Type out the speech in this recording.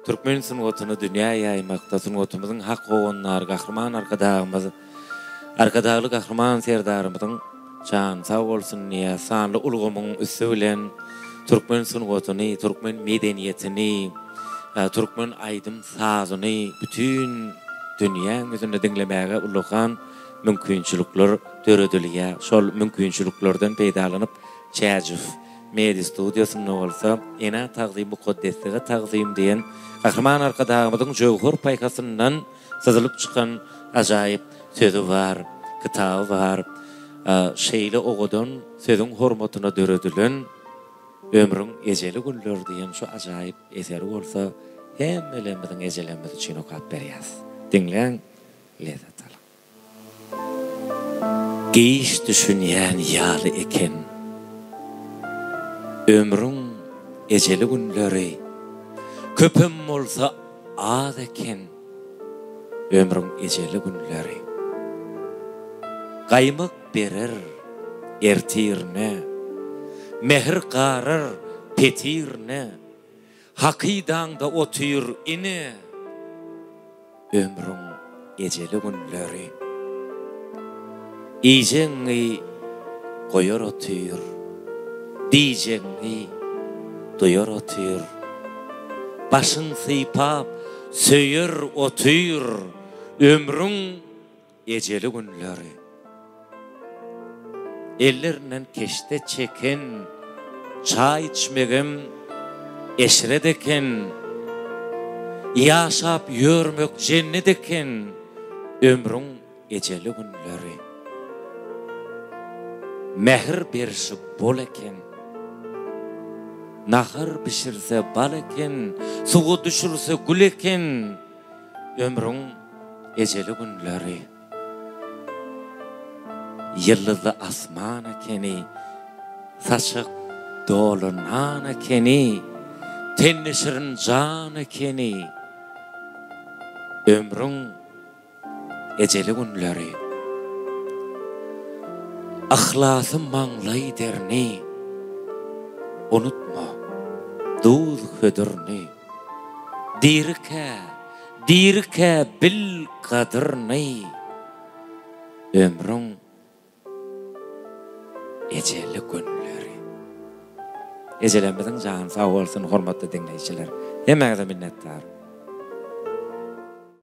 Türkmen sungatyny dünýä ýaýmakda sungatymyzyň hak howandary Gahryman Arkadagymyz, Arkadagly Gahryman Serdarymyzyň jany sag bolsun diýýäs. Sanly ulgamyň üsti bilen türkmen sungatyny, türkmen medeniýetini, türkmen aýdym-sazyny bütin dünýäň ýüzünde diňlemäge ullakan mümkinçilikler döredilýär. Şol mümkinçiliklerden peýdalanyp Çäjew Media studiýasynda bolsa Enä tagzym mukaddeslige tagzym diýen Gahryman Arkadagymyzyň jöwher paýhasyndan syzylyp çykan ajaýyp sözi bar, kitaby bar. Şeýle owadan sözüň hormatyna döredilen Ömrüň ejeli günleri diýen şu ajaýyp eseri bolsa hemmelerimiziň ejelerimiz üçin okap berýäs. Diňläň, lezzet alyň. Giç düşünýän ýaly eken. Ömrüň ejeli günleri köpem bolsa az eken. Ömrüň ejeli günleri. Gaýmak berer ertirine, mähir garar petirine. Hakydaňda otyr ine ömrüň ejeli günleri. Iýjegiňi goýar otyr, diýjegiňi duýar otyr. Başyň sypap söýer otyr ömrüň Ejeli günleri. Ellerinden keşde çeken çaý içmegem eşret eken. Ýaşap ýörmek jennet eken ömrüň ejeli günleri. Mähir berişi bol eken. Nahar bişirse bal eken, suwa düşürse gül eken. Ömrüň ejeli günleri. Ýyldyzly asman ekeni, Saçak doly nan ekeni, Tende şirin jan ekeni. Ömrüň ejeli günleri. Yhlasy maňlaý derini, Unutma duz hödürini. Dirikä, dirikä bil gadyryny ömrüň ejeli günleri. Ejelerimiziň jany sag bolsun hormatly diňleýjiler. Hemmäňize minnetdar.